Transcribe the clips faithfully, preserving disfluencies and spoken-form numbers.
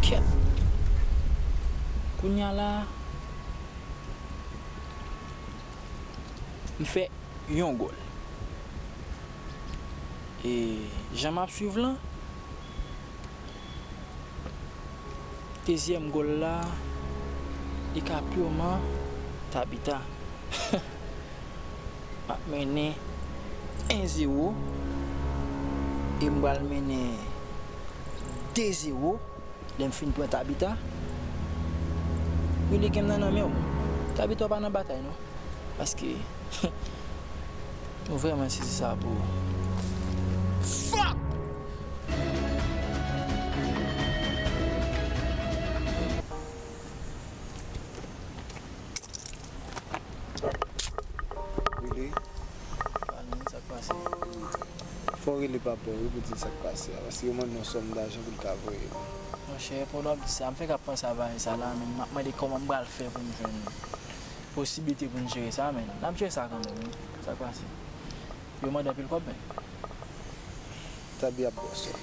Kèt. Kounye a la, m fè yon gòl. E jan m ap swiv lan, dezyèm gòl la, li ka piman Tabita. M ap mennen en zewo e m pral mennen de zewo. Lè m fin pran Tabita, Willy, gen m nan nan men w. Tabita, w pa nan batay non. Paske m vrèman sezi sa pou ou. Fuck! Willy. Kalin, sa k pase? Fò w rele papa w wi pou di l sa k pase a, paske yo mande yon sòm dajan pou l ka voye l. Monchè, pandan w ap di sa, m fèk ap panse a bagay sa la, men m ap mande kòman m pral fè pou m jwenn posiblite pou n jere sa, men n ap jere sa kanmenm wi. Sa k pase? Yo mande anpil kòb, men. Tabi ap bòs wi.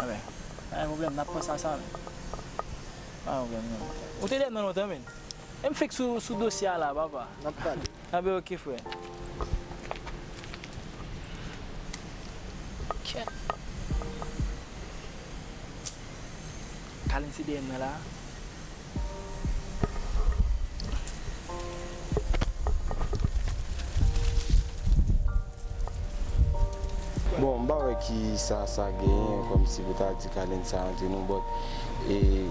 Anben, pa gen pwoblèm, n ap panse a sa, men. Pa gen pwoblèm non. Ou te dèyè m nan lontan, men. E m fèk sou, sou dosye a la, papa. N ap pale. Anben, oke, frè. Kèt. Kalin se dèyè mwen la. Bon, m pa wè ki sa sa genyen, kòmsi pou ta di Kalin sa antre nou, but, e,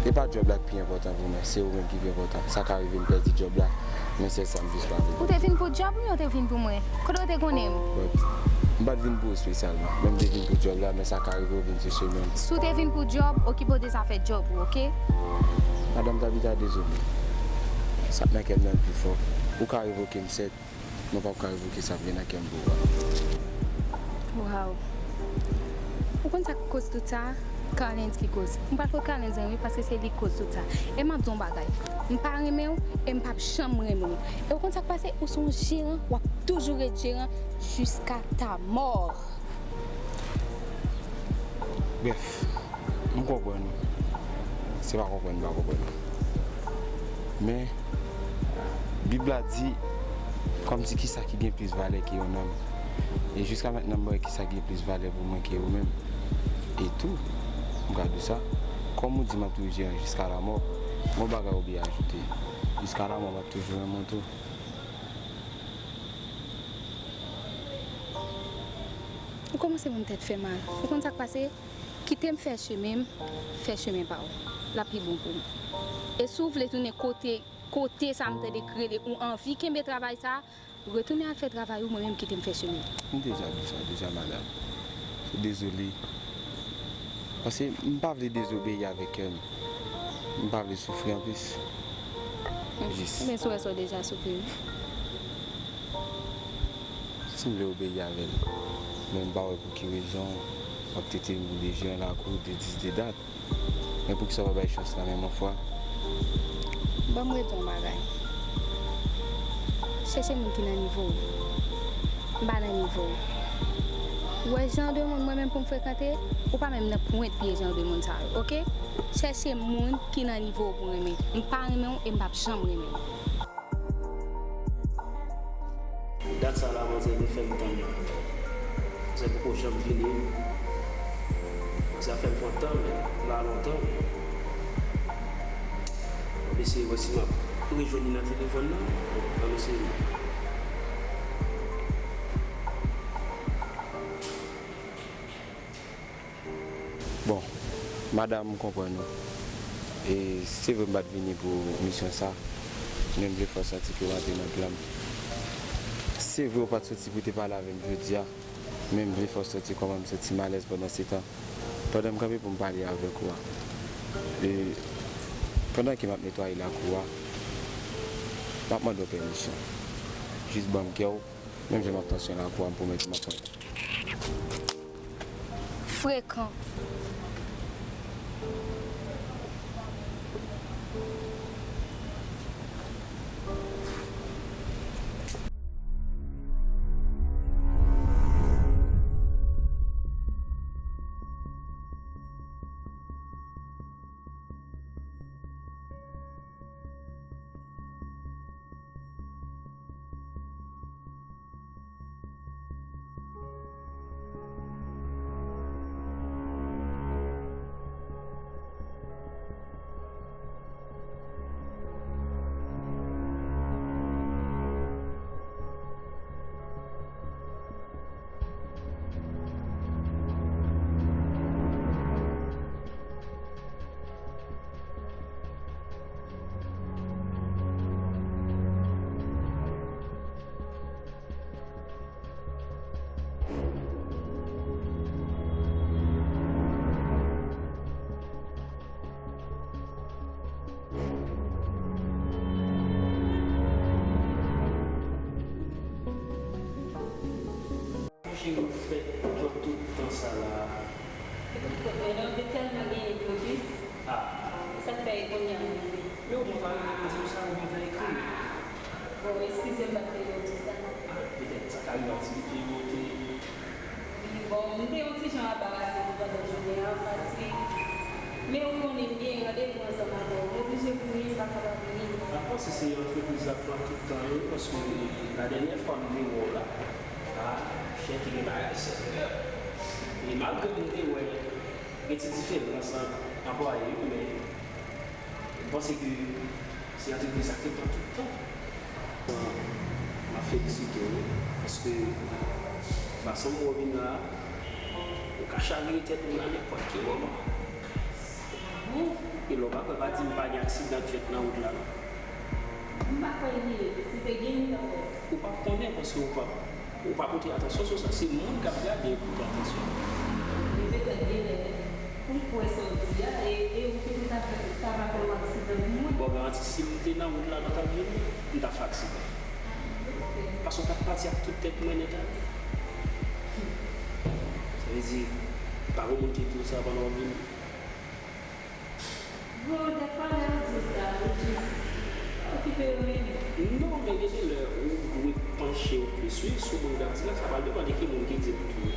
e pa djòb la ki pi enpòtan pou mwen, se ou menm ki pi enpòtan. Sa ka rive m pèdi djòb la, men sèl sa m jis pa vle. Ou te vin pou djòb oubyen ou te vin pou mwen? Kote w te konnen m? But, m pa t vin pou ou espesyalman, men m te vin pou djòb la, men sa ka rive ou vin sou chemen m. Si w te vin pou djòb, okipe w de zafè djòb ou, oke? Madanm Tabita, dezole. Sa k nan kè m nan l pi fò. Ou ka revoke m, sèt. Mwen p ap ka revoke sa k gen nan kè m pou ou a. Waw. Ou konn sa k koz tout sa? Carlens ki koz. M pral fout Carlens ren wi, paske se li k koz tout sa. E m ap di w yon bagay. M pa renmen w, e m p ap janm renmen w. E ou konn sa k pase? Ou se yon jeran, w ap toujou ret jeran jiska ta mò. Brèf, m konprann ou. Se pa konprann m pa konprann ou. Men, Bib la di, kòmsi kisa ki gen plis valè ke yon nanm. E jiska mentnan, m pa wè kisa ki gen plis valè pou mwen ke ou menm. E tou, m ka di w sa, kòm ou di m ap toujou jiska lamò, m gon bagay ou bliye ajoute. Jiska lamò, m ap toujou renmen w tou. Ou kòmanse ban m tèt fè mal. Ou konn sa k pase? Kite m fè chemen m, fè chemen pa w. L ap pi bon pou ou. E si w vle tounen kote, kote sa m tande k rele ou anvi kenbe travay sa, retounen al fè travay ou, mwen menm kite m fè chemen m. M deja di sa deja, madanm. Dezole. Paske m pa vle dezobeyi avèk kè m. M pa vle soufri anplis. Jis. Men si w wè sa w deja soufri. Si m vle obeyi avè l, men m pa wè pou ki rezon w ap tete m boule je an lakou de dis de dat. Men poukisa w pa bay chans la menm yon fwa? Ban m redi w yon bagay. Chèche moun ki nan nivo w. M pa nan nivo w. Ou wè jan de moun mwen menm pou m frekante, ou pa menm nan pwent pye jan de moun sa yo, oke? Chèche moun ki nan nivo w pou renmen. M pa renmen w e m p ap janm renmen w. Dat sa la, manzè vin fè m tann la. Manzè poko janm vini. Manzè ap fè m pran tan, men la lontan. M ap eseye wè si m ap rejwenn li nan telefòn nan. Ann eseye. Bon, madanm, m konprann ou. E se vre m pa t vini pou misyon sa, men m vle fè w santi ke w antre nan plan m. Se vre w pa t soti pou w te pale avè m jodi a, men m vle fè w santi kòman m santi m alèz pandan se tan. Pandan m kanpe pou m pale avèk ou a, e pandan ke m ap netwaye lakou a, m ap mande w pèmisyon. Jis ban m kè w, menm jan m ap pran swen lakou a, m pwomèt ou m ap pran. Frekan. Ki w fè pran tout tan sa la? Epi fòk mwen lè te tèlman genyen blokis. Ah. E sa k fè e kounye a m rive. Men ou pa di m sa, ou pa ekri. Bon, eskize m pa t te di w sa. Ah, petèt sa ka rive aktivite yo te. Wi, bon, m te yon ti jan anbarase tou pandan jounen an, paske. Men ou konnen m gen randevou ansanm avè w, m oblije kouri, m pa kapab ri. M pa panse se antrepriz la k pran tout tan yo, paske ladènyè fwa m te wè w la, ah, chè te gen bagay serye. E malgre m te wè gen ti diferans ant anplwaye yo, men m panse ke se antrepriz sa k te pran tout tan. M ap felisite w, paske fason pou w vin la, ou ka chavire tèt moun nan nenpòt ki moman. E lè w pa kwè, pa di m pa gen aksidan k fèt nan wout la non. M pa kwè li ye, si te gen li t ap fèt. Ou p ap konnen paske ou p ap, ou pa pote atansyon sou sa, se moun k ap gade yo pote atansyon. Men petèt genlè, pou m kwè sa w di a, e, e ou ki pou ta fè, ta va fè yon aksidan pou mwen. Bon, garanti si m te nan wout la, nou t ap vini, m t ap fè aksidan. Paske w t ap pati ak tout tèt mwen nèt ale. Sa vle di, pa gen moun ki di w sa pandan w ap vini. Bon, dèfwa lè w di sa, ou jis okipe yo menm. Non, men gen de lè ou dwe panche w plis, wi, sou moun k ap di la, sa pral depann de ki moun ki di l tou.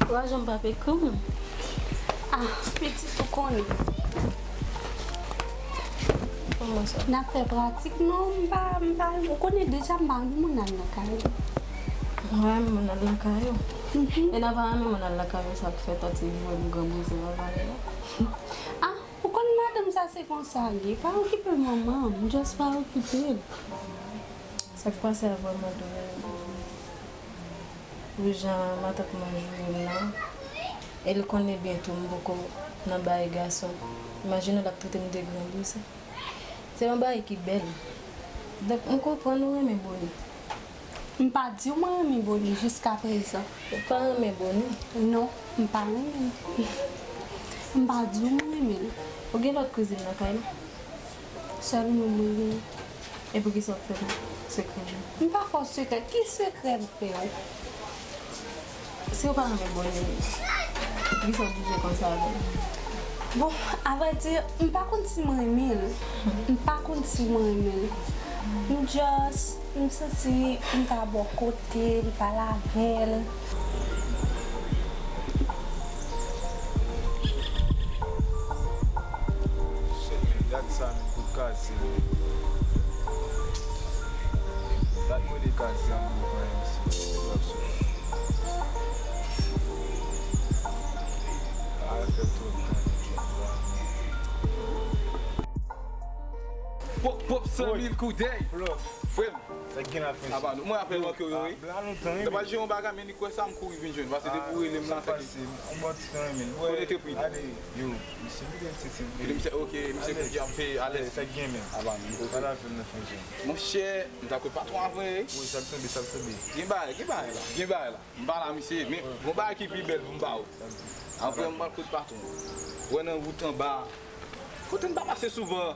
Ou pa janm pa pekri moun. Ah, pitit ou konnen. Kòman sa? N ap fè pratik, non, m pa, m pa, ou konnen deja m pa renmen moun al nan kay yo. M pa renmen moun al nan kay yo. E nan pa renmen moun al nan kay yo, sa k fè tante vwè m gran bouzen nan vale a. Ah, ou konn madanm sa se konsa l ye. Pa okipe manman, m just pa okipe l. Sa k pase a vrèman doure m. Pou jan matant mwen joure m nan, e l konnen byen tou m poko nan bagay gason. Imajine w l ap trete m de gran bouzen. Se yon bagay ki bèl. Donk, m konprann ou renmen Boni. M pa di w mwen renmen Boni jiskaprezan. Ou pa renmen Boni? Non, m pa renmen l. M pa di w m renmen l. Ou gen lòt kouzin nan kay la? Sèl moun mwen genyen. E poukisa w ap fè m sekrè m nan? M pa fè w sekrè. Ki sekrè m fè w? Si w pa renmen Boni, poukisa w oblije konsa avè l? Bon, avrèdi, m pa konn si m renmen l. M pa konn si m renmen l. M just, m santi m ta bò kote l, pale avè l. Gad sa men, kout kaze. Gad mwen de kaze an, mwen pran yon ti nèg ap sou. Ay, fè twòp tan. Pop, pop, san mil koudèy. Frè m. Sa k gen la fè. Apa nou, mwen apèl manke yo wi. Blan lontan wi. Nan pa jere yon bagay men li kwè sa m kouri vin jwenn. Paske depi ou rele m la sa ki. Yon bon ti tan men. Kote te pri. Ale, yo, misye vide misye se. Kote misye, ok, misye kote ap fè alèz. Sa k gen men. Apa nou, ok. Pale avè m nan fè jwenn. Monchè, m ta kwè patwon avè wi. Wi, sa k tonbe, sa k tonbe. Gen bagay, gen bagay la. Gen bagay la. M pa la misye, men gon bagay ki pi bèl pou m ba ou. Apre m pral kot patwon. Wè nan wout anba. Kote m pa pase souvan.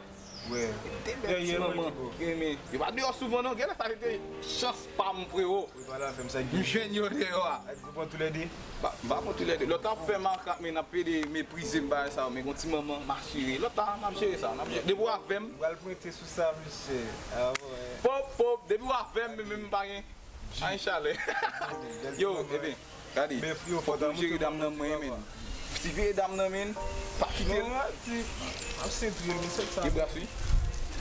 Wi. Te bèl ti manman. Gen men, yo pa deyò souvan non. Genlè sa se te chans pa m, frewo. Wi, pale avè m sa ki. M jwenn yo deyò a. Ou pran toulède? M pa pran toulède. Lòt la ap fè makak, men n ap pede meprize m bagay sa yo. Men gon ti manman, m asire. Lòt la, n ap jere sa. N ap jere. Depi w avè m. Ou pral pwente sou sa, mesye. Ah, wi. Pop, pop. Depi w avè m, men, men m pa gen. Ay, chalè. Yo, ebyen. Gade, fòk ou jere dam nan men, men. Ti vye dam nan men, pa kite l. Non, ti ap sentri l, men se sa. Gen bras wi.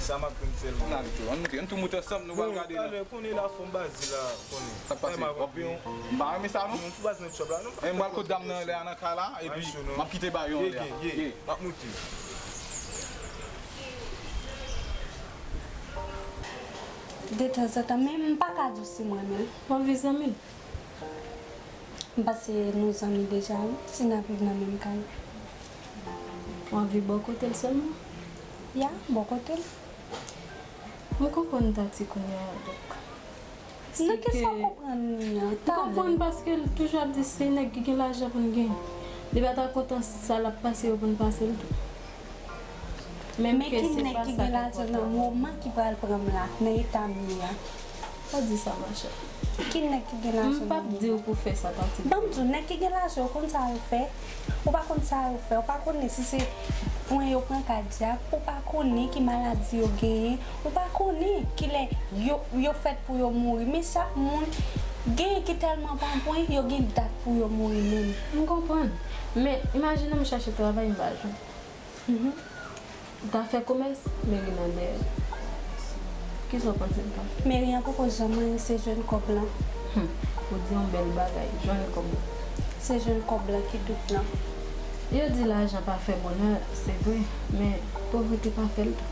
Sa m ap tann sèlman. Ann ale tou, ann moute, ann tou moute ansanm, nou pral gade nan. Talè konnen la fò m baze la, konnen. Sa k pase? W ap vin? M pa renmen sa non. Non, fò baze nan chòp la non. Men m pral kot dam nan lè a nan kay la, epi m ap kite bayon an lè a. Ye, m ap moute. Detanzantan, men m pa ka di w si m renmen l. W ap vin zanmi l? M panse nou zanmi deja wi, si n ap viv nan menm kay. W ap viv bò kote l sèlman? Ya, bò kote l. M konprann Tati kounye a, donk. Nan kisa w konprann li an? M konprann paske l toujou ap di se nèg ki gen lajan pou n gen. Li pa ta kontan sa l ap pase yo pou n pase l tou. Menm ke se pa sa ki enpòtan. Men ki nèg ki gen lajan nan moman ki pral pran m la, nan eta m ye a? Pa di sa, machè. Ki nèg ki gen lajan nan moman? M p ap di w pou fè sa, tanti. Ban m di w, nèg ki gen lajan, ou konn sa yo fè? Ou pa konn sa yo fè? Ou pa konnen si se pwen yo pran kadyak? Ou pa konnen ki maladi yo genyen? Ou pa konnen kilè yo, yo fèt pou yo mouri? Men chak moun, genyen ki tèlman pran pwen, yo gen dat pou yo mouri menm. M konprann. Men, imajine m chache travay, m pa jwenn. Mhm. Ou ta fè komès, meri nan dèyè. Kisa w panse m ta fè? Meri an poko janm anyen, se jwenn kòb lan. Hmm. Ou di yon bèl bagay, jwenn kòb lan. Se jwenn kòb lan ki dout lan. Yo di lajan pa fè bonè, se vre, men povrete pa fè l tou.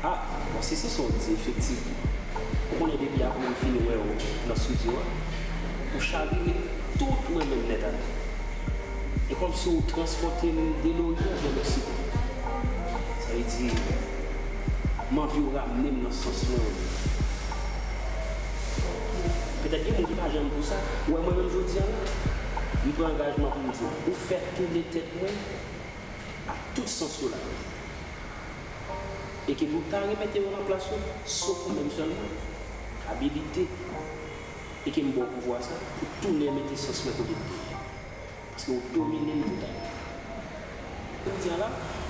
Ah, bon, si se sa w di, efektivman. Ou konnen depi apre m fin wè w nan estidyo a, ou chavire tout mwen menm nèt atè. E kòmsi w transpòte m de Loryan vè Loksidan. Sa vle di, m anvi w ramne m nan sans mwen. Petèt gen moun ki pa janm pou sa. Ou wè mwen menm jodi a la, m pran angajman pou m di w, ou fè tounen tèt mwen ak tout sans yo ladan. E ke pou w ta remete yo nan plas yo, sof ou menm sèlman, abilite, e ke m ba w pouvwa sa, pou tounen mete sans mwen kote l te ye. Paske w domine m toutan. Jodi a la,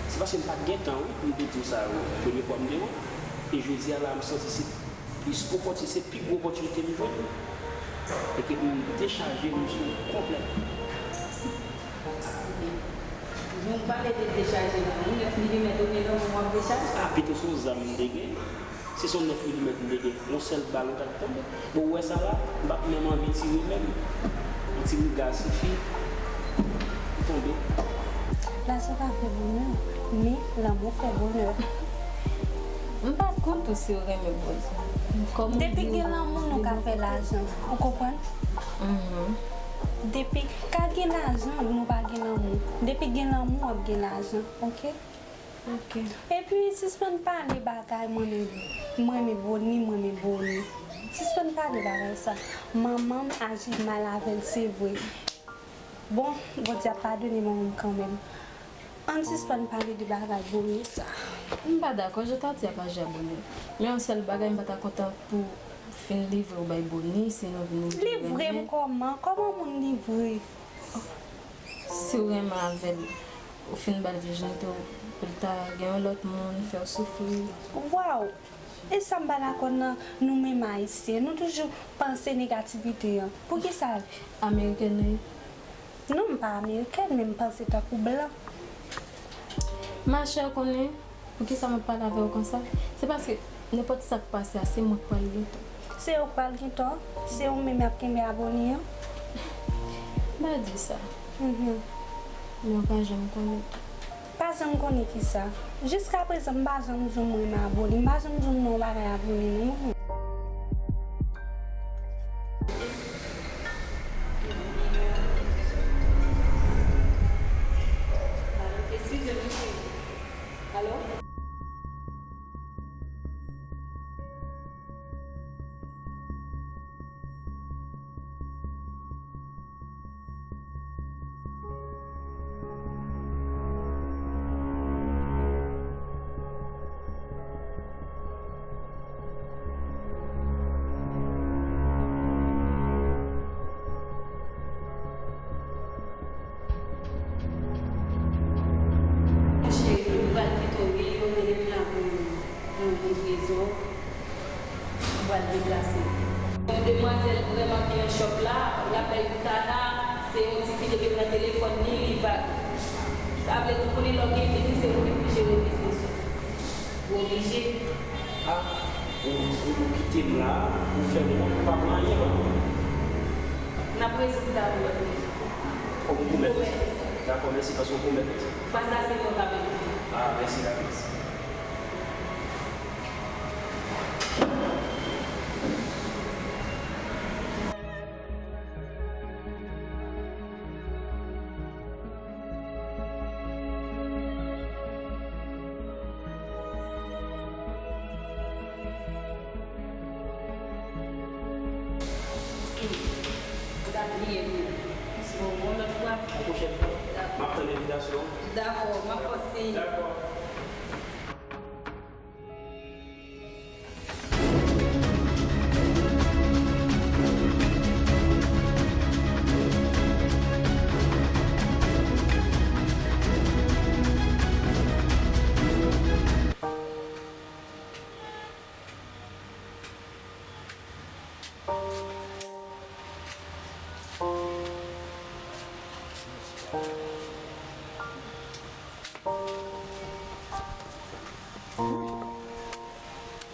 se paske m pa t gen tan, wi, pou m te di w sa, wi, premye fwa m te wè w. E jodi a la, m santi se plis opòti-, se pi gwo opòtinite m jwenn. E ke pou m dechaje m sou w konplètman. Bon, m pale de dechaje nan ou, nèf milimèt ou gen nan men w ap dechaje. Ah, pito se yon zam m te gen. Si se yon nèf milimèt m te gen, yon sèl bal ou t ap tonbe. Bon, ou wè sa la, m p ap menm anvi tire menm. Yon ti riga sifi pou tonbe. Lajan pa fè bonè, men lanmou fè bonè. M pa t konn tou si w renmen bòz. Kòm ou di. Depi gen lanmou, nou ka fè lajan. Ou konprann? Mhm. Depi ka gen lajan, nou pa gen lanmou. Depi gen lanmou, w ap gen lajan. Oke? Ok. Epi, sispann pale bagay, mwen renmen, mwen renmen Boni, mwen renmen Boni. Sispann pale bagay sa. Manman m aji mal avè l, se vre. Bon, Bondye ap padone manman m kanmenm. Ann sispann pale de bagay Boni sa. M pa dakò, jan w ta di ap aji a Boni. Men yon sèl bagay, m pa ta kontan pou w fin livre w bay Boni, si nou vin oubli renmen. Livre m kòman? Kòman moun livre? Si w renmen avè l, ou fin ba l vijinite w, pou l ta gen yon lòt moun, fè w soufri. Waw! E sa m pa dakò nan nou menm Ayisyen. Nou toujou panse negativite an. Poukisa? Amerikèn ou ye? Non, m pa amerikèn, men m panse tankou blan. Machè, ou konnen, poukisa m ap pale avè w konsa? Se paske nenpòt sa k pase a, se mwen k pral gen tò. Se ou k pral gen tò? Se ou menm y ap kenbe a Boni an? M pa di sa. Mhm. Men ou pa janm konnen. Pa janm konnen kisa? Jiskaprezan, m pa janm di w m renmen a Boni. M pa janm di w m nan yon bagay a Boni, non. Alo, eskize m, mesye. Alo? Cheri, m pral kite w, wi, yo rele m la pou yon livrezon. M pral deplase. Yon demwazèl vrèman byen chòp la, l ap bay Routana, se yon ti fi depi l nan telefòn li, li vag. Sa vle di, ou konnen lè w gen biznis, se ou menm ki jere biznis ou. Ou oblije. Ah, ou, ou, ou kite m la, ou fè m wont, ou pa pran anyen ankò. N ap rezoud sa pou lòt jou. Fòk ou pwomèt. Dakò, mèsi, paske w pwomèt. Fwa sa, se mwen k ap ekri. Ah, mèsi, dakò. Ou ta bliye m. Bon, bon, lòt fwa. M ap tann envitasyon. Dakò, m ap fè w siy. Dakò.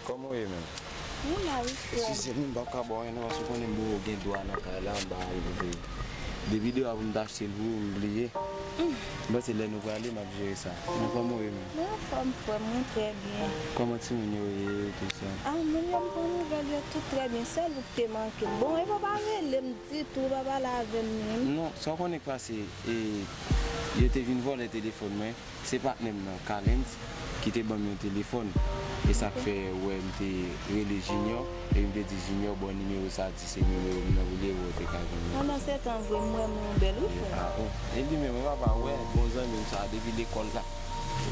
Kòman w ye menm? Mwen la wi frè m. Eskize m, m p ap ka ba w anyen non, paske w konnen m gen dwa nan kay la, m ba rive. Depi dewa pou m t achte l pou ou, m bliye. M panse lè nou prale, m ap jere sa. Men kòman w ye menm? Mwen anfòm frè m, mwen trè byen. Kòman timoun yo ye, tout sa? Ah, moun yo m pran nouvèl yo tout trè byen, sèl ou k te manke m. Bon, epi w pa rele m ditou, w pa pale avè m menm. Non, sa w konnen k pase, e, yo te vin vòlè telefòn mwen. Se patnè m nan, Kalens, ki te ban m yon telefòn. E sa k fè ou wè m te rele Junior, epi m te di Junior, "Bon, nimewo sa a di se nimewo m nan, pou lè ou te ka jwenn mwen." Non, non, se tan vre, m wè m yon bèl wi frè. Ah, oh. E li menm, ou pa wè, bon zanmi m sa, depi lekòl la.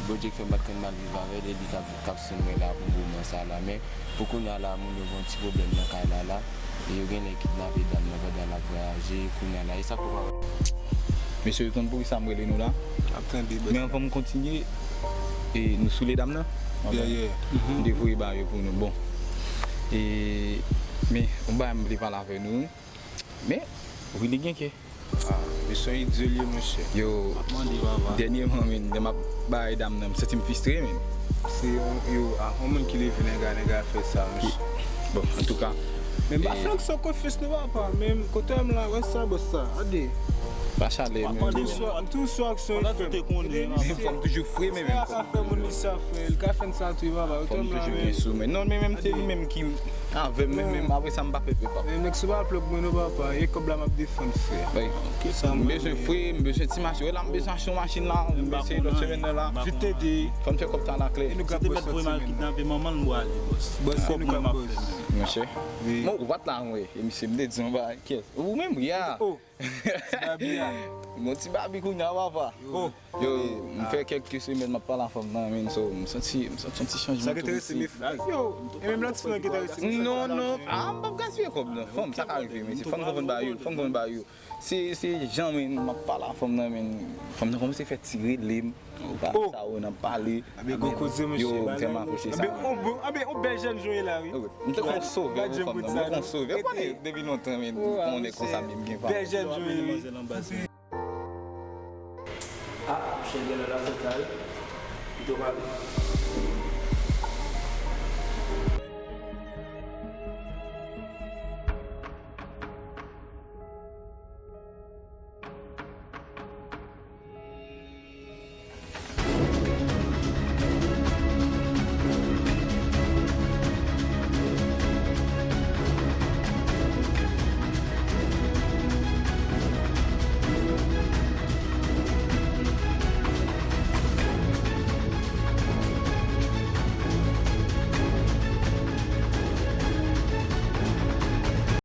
Bondye k fè m pa t konn mal viv avè l, e li k ap, k ap swen mwen la pou moman sa la. Men, pou kounye a la, moun yo gen yon ti pwoblèm nan kay la la. E yo genlè kidnape dam nan pandan l ap vwayaje, kounye a la. E sa k poko. Mesye, ou konn poukisa m rele nou la? Ap tande, bòs. Men anvan m kontinye, e nou soule dam nan? Yeah, yeah. M te voye ba yo pou nou. Bon. E, men, yon bagay m vle pale avè nou. Men, wi, li gen kè. Ah, misyon idye l ye, monchè. Yo, ap mande, papa. Dènyèman, men, lè m ap bay dam nan, m santi m fristre, men. Se yon, yo, ah, yon moun ki leve nèg a, nèg a fè sa, monchè. Bon, antouka. Men m pa flank san konfyans non, papa. Men kote m la, wè sa, bòs sa. Gade. Pa chalè, men. M tou sou, m tou sou aksyon li fè m. Fò m toujou fre, men menm. Sa ka fè moun li sa, frè. Li ka fè n sa tou, papa. Fò m toujou gen sou, men. Non, men menm se li menm ki avè m, men menm apre sa, m pa pè, papa. Men nèg sou pa plòk mwen non, papa. E kòb la m ap defann, frè. Wi. M bezwen fre, m bezwen ti machin. Wè la, m bezwen achte yon machin la, m bezwen lòt semèn nan la. Vit ede. Fò m fè kòb sa la klè. E nou ka bòs lòt semèn nan. Kidnape manman l, m prale, bòs. Bòs, se nou ka bòs. Monchè. Wi. Bon, ou pa t la, mwen. E misye, m te di yon bagay. Kiyès? Ou menm, ya. Oh, ti babi a. Mon ti babi kounye a, papa. Oh. Yo, m fè kèk semèn m ap pale a fanm nan, men, so, m santi, m santi yon ti chanjman tou isi. Sa k enterese m, frè. Yo, e menm lòt ti fanm ki enterese m. Non, non, ah, m p ap gaspiye kòb nan. Fanm, sa ka rive, men se fanm konn ba yo, fanm konn ba yo. Se, se jan, men, m ap pale a fanm nan, men fanm nan kòmanse fè ti rele m. Sa yo n ap pale. Ebyen, gwo koze, monchè. Yo, m tèlman apresye sa. Ebyen, yon bèl jèn jan w ye la, wi. M te konn sove, fanm nan, m te konn sove. Ou konnen, depi lontan, men, m konnen konsa, men m gen fanm. Bèl jèn jan w ye, wi. Ah, monchè, genlè l ap fè kay. Kite w pale.